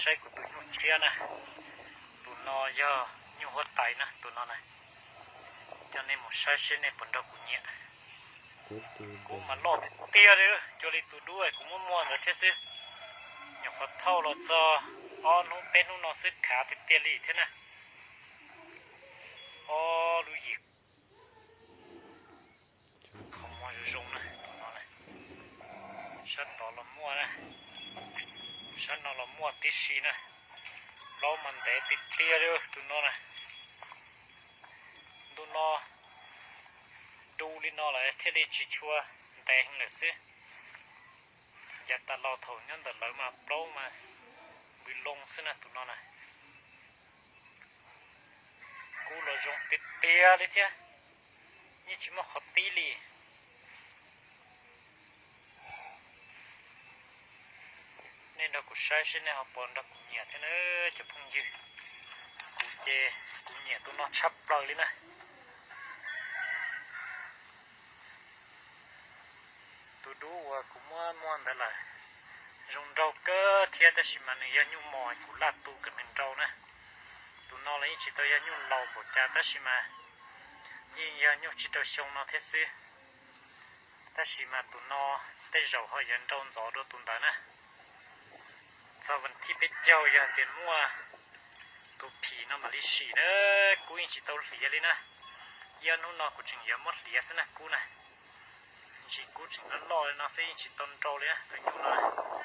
Saib kuv tus nyuj tshiab na, tus no yog nyuj huab tais na, tus no na. Coj nej mus saib seb nej puas nrog kuv nyiam. Kuv mas loj tiag tiag li, cuag li tus dub kuv muab muag ntawd thiab xwb. Nyuam qhuav thauj los txog ob hnub peb hnub no xwb khav tiag tiag li thiab na. Ob lub yim qhov muag zoo zoo na, tus no na. Sab tod los muaj na, sab no los muaj tib si na. Plaub mas ntev tiag tiag li tus no na. Ntu no du li no lawm thiaj li tsis tshua ntev heev lawm xwb. Yav tas los thaum nyob ntawm lawv mas plaub mas npws loo xwb na tus no na. Kub los zoo tiag tiag li thiab, yeej tsis muaj qhov tib li. Nej nrog kuv saib seb nej ho puas nrog kuv nyiam thiab na cov phooj ywg. Kuv ces kuv nyiam tus no tshaj plaws li na. Tus dub uas kuv muab muag ntawd lawm zoo nraug kawg thiab, tab sis mas nws yog nyuj mos kuv laj tu kom nws nrau na. Tus no los yeej tsis tau yog nyuj laus npaum cas tab sis mas yeej yog nyuj tsib rau xyoo no thiab xwb. Tab sis mas tus no tej zaum ho yuav nrau ntxov dua tus ntawd na. Txog vas thib peb caug yog tias muaj tus phim no mam li sim na. Kub yeej tsis tau hliav li na. Ib ob hnub no kuv tseem yuav muab hliav xwb na kub na. Ntsis kub tseem loj loj li no xwb yeej tsis tau nrau li na tus nyuj no na.